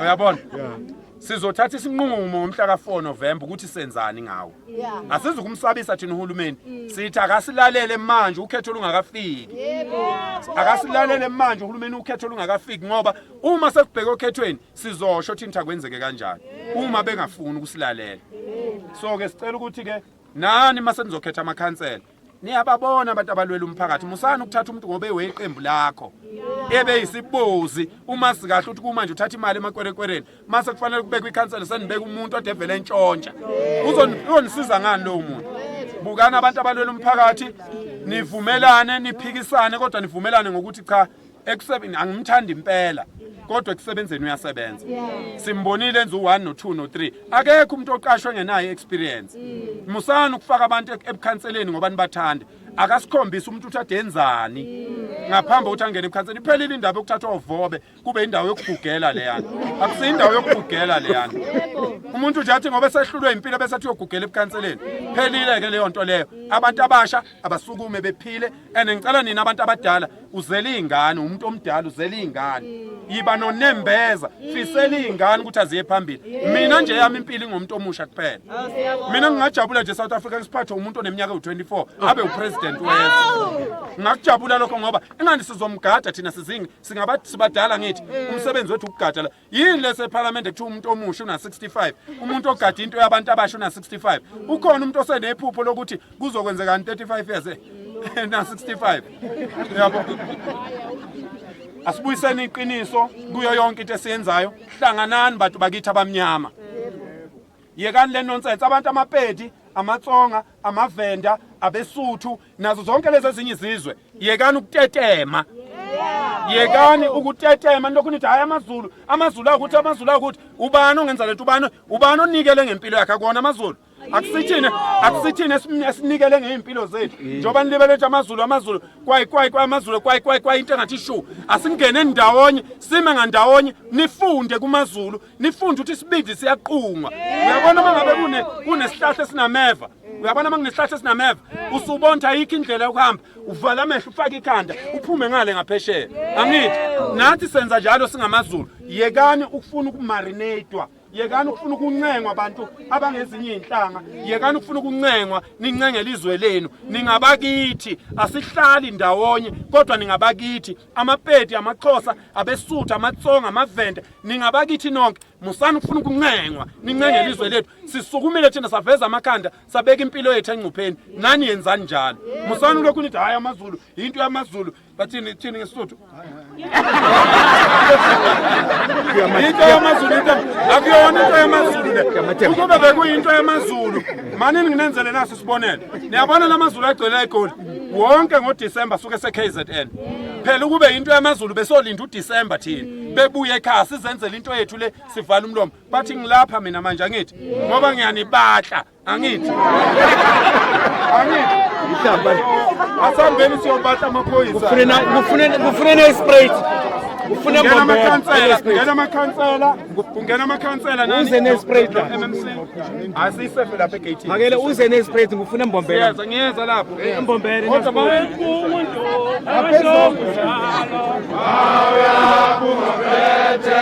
Uyabona? Sizothatha isinqumo ngomhla ka-4 November ukuthi senzani ngawo. Asizukumsabisa thina uhulumeni. Sithi akasilalele manje ukhetho lungakafiki. Akasilalele manje uhulumeni ukhetho lungakafiki ngoba uma sekubheke okhethweni sizosho thina kwenzeke kanjani uma bengafuni ukusilalela. So ke sicela ukuthi ke nani mase nizokhetha amakhansela niyababona abantu abalwela umphakathi, musani ukuthatha umuntu ngoba eweqembu lakho ebe yisibozi. Uma sikahle ukuthi kumanje uthatha imali emakwerekwereni, mase kufanele kubekwe ikhansela, senibeka umuntu odevele entshontsha, uzonisiza ngani lowo muntu? Bukani abantu abalwela umphakathi, nivumelane, niphikisane, kodwa nivumelane ngokuthi cha, ekusebeni angimthandi impela, kodwa ekusebenzeni uyasebenza. Simbonile enza u1 no2 no3. Akekho umuntu oqashwe ngenayo experience. Musani ukufaka abantu ebukhanseleni ngoba nibathanda. Akasikhombisa umuntu ukuthi adenzani ngaphambi kokuthi angene ebukhanseleni. Iphelile indaba yokuthathwa ovobe kube indawo yokugugela leyana. Akusiyo indawo yokugugela leyana. Umuntu nje athi ngoba esehlulwe impilo bese athi uyogugela ebukhanseleni. Phelile ke leyo nto leyo. Abantu abasha abasukume bephile. And ngicela nina abantu abadala, uzele iy'ngane, umuntu omdala uzele iy'ngane, yiba nonembeza, fisela iy'ngane ukuthi aziye phambili. Mina nje yami impilo ingomuntu omusha kuphela. Mina ngingajabula nje South Africa siphathwe umuntu oneminyaka ewu-24 abe upresident wezwe. Ngingakujabula lokho ngoba ingani sizomgada thina, sizingi sibadala, ngithi umsebenzi wethu ukugada la. Yini lese-parliament kuthiwa umuntu omusha una-65, umuntu ogada into yabantu abasha una-65? Ukhona umuntu osenephupho lokuthi kuzokwenzekani 35 years na-65, yabo? Asibuyiseni iqiniso kuyo yonke into esiyenzayo. Hlanganani bantu bakithi abamnyama, yekani le nonsense. Abantu amaPedi, amaTsonga, amaVenda, abeSuthu nazo zonke lezi ezinye izizwe, yekani ukutetema, yekani ukutetema. Nilokhu nithi hhayi amaZulu, amaZulu akuthi, amaZulu akuthi. Ubani ongenza lento? Ubani onikele ngempilo yakhe? Akuwona amaZulu? Akusithini, akusithini esinikele ngey'mpilo zethu njengoba nilibele nje amaZulu, amaZulu, kwayi kwayi kwayi, amaZulu, kwayi kwayi kwayi, into engathi shu. Asingene ndawonye, sime ngandawonye. Nifunde kumaZulu, nifunde ukuthi isibindi siyaqungwa. Uyabona uma ngabe kunesihlahla esinameva, uyabona uma kunesihlahla esinameva, usubona ukuthi ayikho indlela yokuhamba, uvala amehlo, ufake ikhanda, uphume ngale ngaphesheya. Angithi nathi senza njalo singamaZulu? Yekani ukufuna ukumarinatwa, yekani ukufuna ukuncengwa abantu abangezinye iy'nhlanga, yekani ukufuna ukuncengwa, nincengele izwe lenu. Ningabakithi, asihlali ndawonye kodwa ningabakithi. AmaPedi, amaXhosa, abeSuthu, amaTsonga, amaVenda, ningabakithi nonke. Musani ukufuna ukuncengwa, nincengele izwe lethu. Sisukumile thina, saveza amakhanda, sabeka impilo yethu engcupheni. Nani yenzani njalo. Musani ulokhu nithi hhayi amaZulu, into yamaZulu. Bathini, thini ngeSisuthu? Into yamaZulu, into akuyona into yamaZulu le. Ukube bekuyinto yamaZulu, manini nginenzele naso isibonelo. Niyabona lamaZulu agcwele eGoli wonke ngoDisemba suke se-KZN. Phela ukube into yamaZulu besolinda uDisemba thina bebuye ekhaya, sizenzele into yethu le, sivala umlomo. Bathi ngilapha mina manje, angithi ngoba ngiyanibahla, angithi, angithi asihambeni siyobahla amaphoyisa. Kufune ne-spray, ufune. Kungena amakhansela, kungena amakhansela, kungena amakhansela nani. Uze ne-spray la. MMC asiyisefe lapha egate. Makele uze ne-spray, ngifuna embombela. Ngiyeza, ngiyeza lapho. Embombela. Kodwa Awuyabungaphethe.